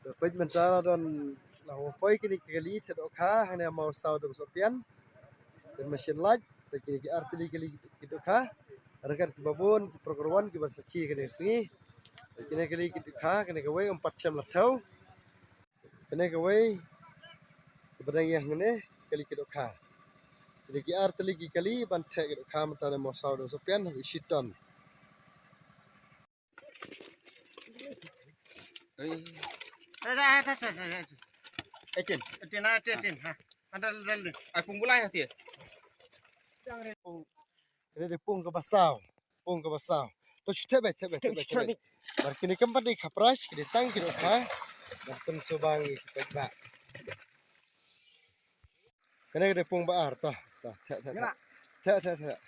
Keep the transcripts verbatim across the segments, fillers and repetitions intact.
Peit mynta la don, la poi kine ki kali thied dohkha hangne ha Mawsaw Dong Sohpian. Don mashin lait, peit kine ki ar tylli ki kali ki dohkha. Ryngkat kiba bun ki program kiba sakhi kane ka sngi. Peit kine ki kali ki dohkha, kane kawei ym pat shem la thew. Kane kawei kaba dang ïeng hangne, kali ki dohkha. Kine ki ar tylli ki kali ban thied ki dohkha mynta ha Mawsaw Dong Sohpian, i shiton. Eighteen. Eighteen, ah, eighteen, ha. Ada dal dal. Ai pung bulai hati. Kane dei pung kaba saw. Pung kaba saw. To shu thep beit, thep beit, thep beit, thep beit. Bar kine kam pat dei khapras, kine tang ki dohkha. Bar pynsuba ïa ki paidbah. Kane ka dei pung ba ar, to, to, thep, thep, thep. Thep, thep, thep.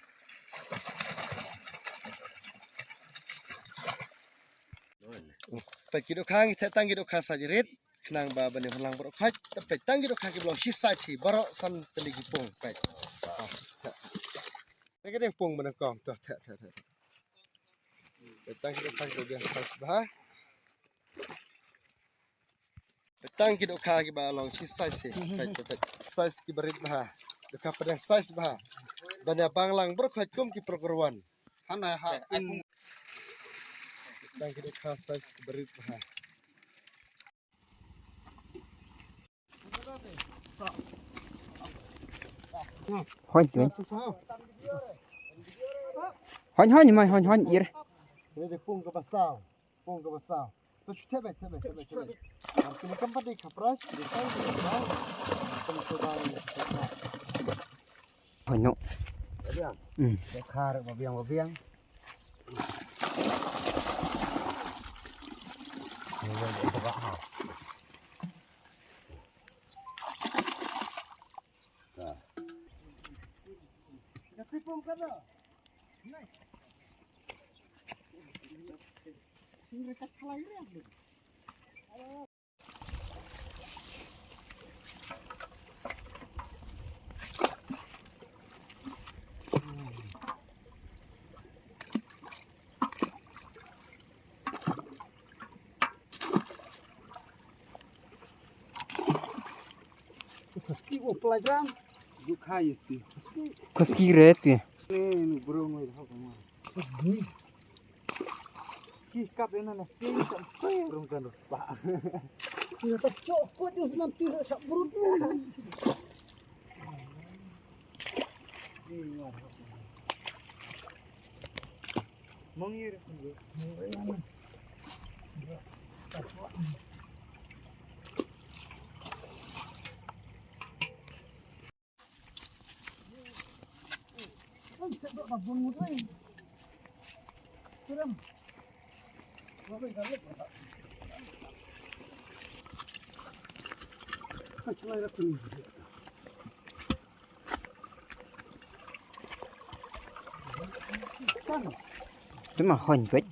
Peit ki dohkha, ngi thep tang ki dohkha size rit, khnang ba ban ïa lang baroh khoit, te peit tang ki dohkha kiba long shi size hi, baroh san tylli ki pung, peit. To, thep. Kane ka dei pung ba nyngkong, to, thep, thep, thep. Peit tang ki dohkha kiba biang size bha. Peit tang ki dohkha kiba long shi size hi. Peit, peit, peit. Size kiba rit bha. Dohkha pdeng size bha. Ban ïa bang lang baroh khoit kum ki program. Hana ha. Peit tang ki dohkha size kiba rit bha. Hon, hon. Hon, hon, mai, hon, hon, ir. Ini dei pung kaba saw. Pung kaba saw. To shu thep beit, thep beit, thep beit, thep beit. Ar kine kam pat dei khapras, dei tang kine kaba. Kam shu bang. Hoi no. Ba biang. Hmm. Dei khar ba biang, ba biang. Ini dei kaba ha. Khaski ko pelajaran. Duk khai ti. Khaski re ti. Ni, ni burung ni dah kau. Ki kap ina na ki kap. Burung kan rupa. Ina tak cok ko tu senam tu sak burung tu. Mong ye. Te ma hon pet.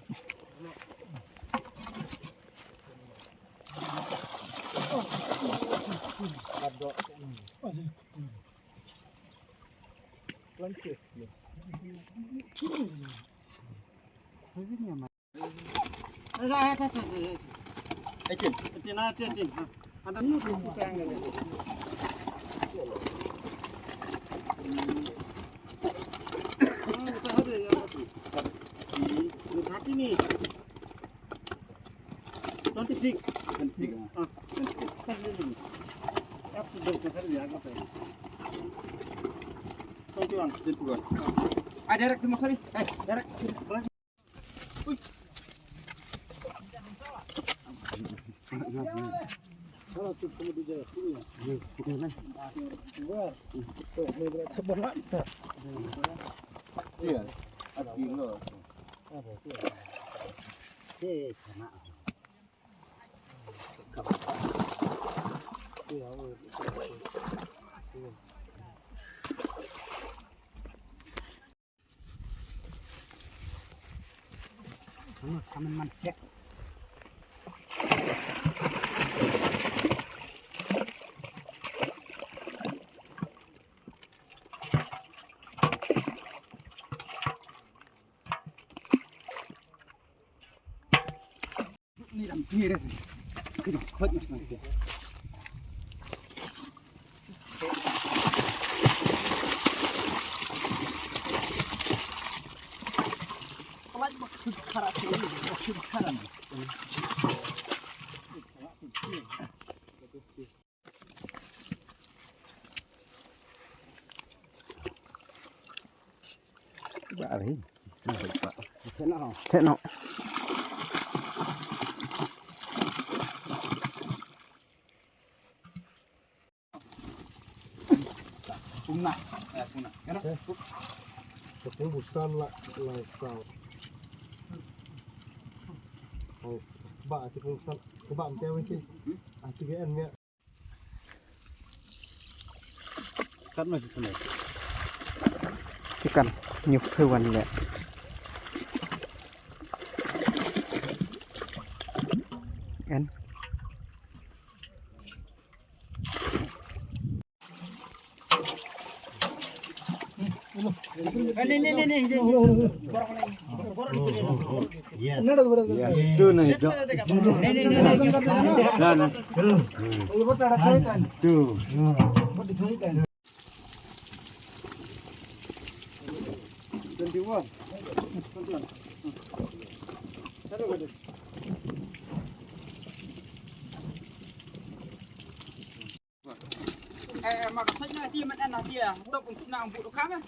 Eighteen. Eighteen, ah, eighteen, ah. Thirty ni. Twenty-six. Twenty-six. Ah, twenty-six. Twenty-one. Twenty-one. Ah, direct tu, sorry. Eh, direct. Ni dang jir. Ba ri. Te no. Te no. Pung na. Eh, pung na. Kena. Te pung busan la, la sao. Oh, ba, te pung busan. Ba, mte wen ti. Ati ke en mia. Kat ma sitene. Chikan nyuk phewan le. En. Yes. Yes. Tu na itu. Sana. Tu. Twenty-one. Eh, ma ka sait na ti man en na ti ya. Tok un sna un bu ka ma.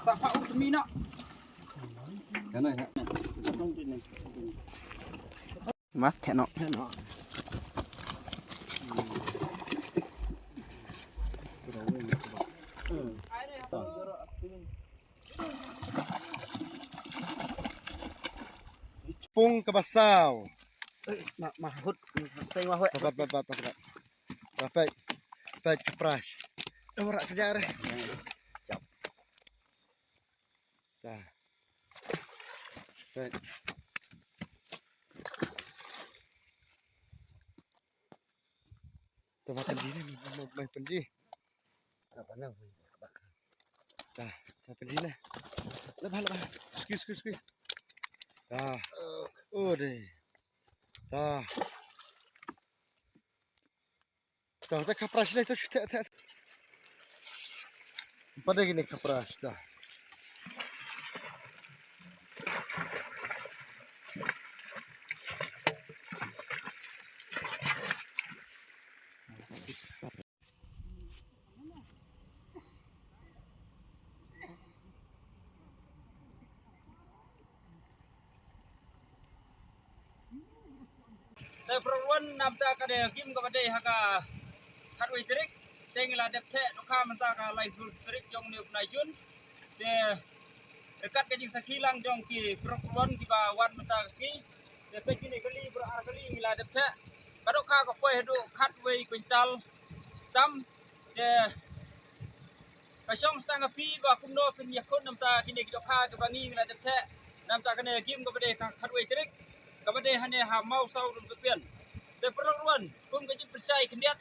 Sa pa u mi no. Kana ya. Ma te no. Pung kaba saw. Ma, ma hut, seng ma hut. Pat, pat, pat, pat, pat. Pat, pat, pat, ka pras. Ora ka jare. Ta. Pat. Ta, ma pynji ne, ma, ma, ma pynji. Ta, ma pynji ne. Laba, laba. Skui, skui, skui. Ta. Oh, de. Ta. Ta, ta ka pras le, ta, ta, ta. Pada kine ka pras, ta. Te pyrshah wan namta ka dei game kaba dei ha ka khatwei tarik. Te ngi la dep theh dohkha mynta ka laiphew tarik jong une u bnai Jun. Te ryngkat ka jingsakhi lang jong ki pyrshah wan kiba wan mynta ka sngi. Te peit kine kali, baroh ar kali ngi la dep theh. Ka dohkha ka poi haduh khatwei kwintal tam. Te ka shong sdang ha phi ba kumno phin ïakhun namta kine ki dohkha kiba ngi ngi la dep theh namta kane game kaba dei ka khatwei tarik kaba dei hane ha Mawsaw Umsohpian. Te pyrshah wan kum ka jingpynshai khyndiat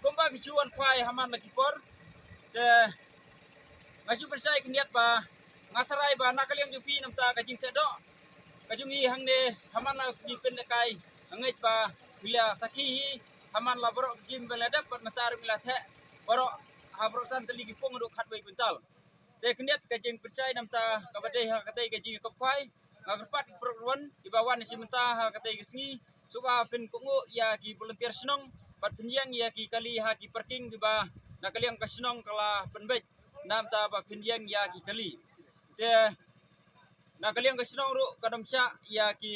kumba ki shu wan khwai ha man la ki por. Te nga shu pynshai khyndiat ba nga tharai ba na ka liang jong phi namta ka jingtheh doh ka jong ngi hangne ha man la ki pynlehkai nga ngeit ba ngi la sakhi hi ha man la baroh ki game ba la dep bad mynta ruh ngi la theh baroh ha baroh san tylli ki pung haduh khatwei kwintal. Te khyndiat ka jingpynshai namta kaba dei ha katei ka jingïakop khwai nga kyrpad ki pyrshah wan kiba wan shi mynta ha katei ka sngi. Shuwa phin kohnguh ïa ki volunteer shnong bad phin ïeng ïa ki kali ha ki parking kiba na ka liang ka shnong ka la pynbeit namta ba phin ïeng ïa ki kali. Te na ka liang ka shnong ruh ka dom shah ïa ki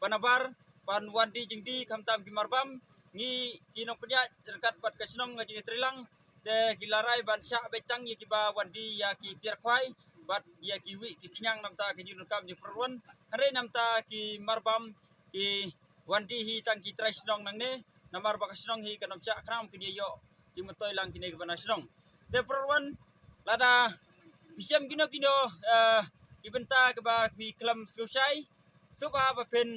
ba nabar ban wan die jingdie khamtam ki marbam. Ngi ki nongpynïaid ryngkat bad ka shnong ka jingïatreilang te ki la rai ban shah beit tang ïa kiba wan die ïa ki tiar khwai bad ïa kiwei ki khñiang namta ka jingdonkam jingpyrshah wan. Hynrei namta ki marbam ki wan die hi tang ki trai shnong nangne namar ba ka shnong hi ka dom shah khnang kin ïoh jingmyntoi lang kine kiba na shnong. Te pyrshah wan lada phi shem kino kino, eh, ki bynta kiba phi khlem sngewshai shuwa ba phin,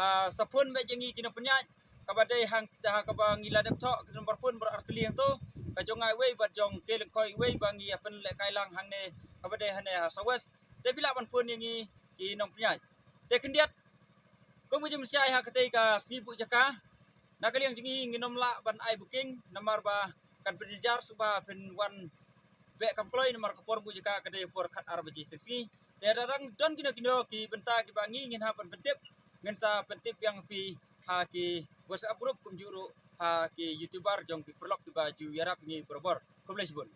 ah, sa phone beit ïa ngi ki nongpynïaid kaba dei hang ha kaba ngi la dep thoh ki nombar phone baroh ar tylli hangto, ka jong nga iwei bad jong K. Lyngkhoi iwei ba ngi ïa pynlehkai lang hangne kaba dei hane ha South West. Te phi lah ban phone ïa ngi ki nongpynïaid. Te khyndiat Kum ka jingpynshai ha katei ka sngi buh jaka, na ka liang jong ngi ngin ym lah ban ai booking namar ba kan pynjynjar shuh ba phin wan beh kam kloi namar ka por buh jaka ka dei por khat ar baje shisngi. Te lada don kino kino ki bynta kiba ngi ngin hap ban pyntip, ngin sa pyntip biang phi ha ki WhatsApp group kumjuh ruh ha ki YouTuber jong ki paralok kiba ju ïarap ngi barabor. Khublei shibun.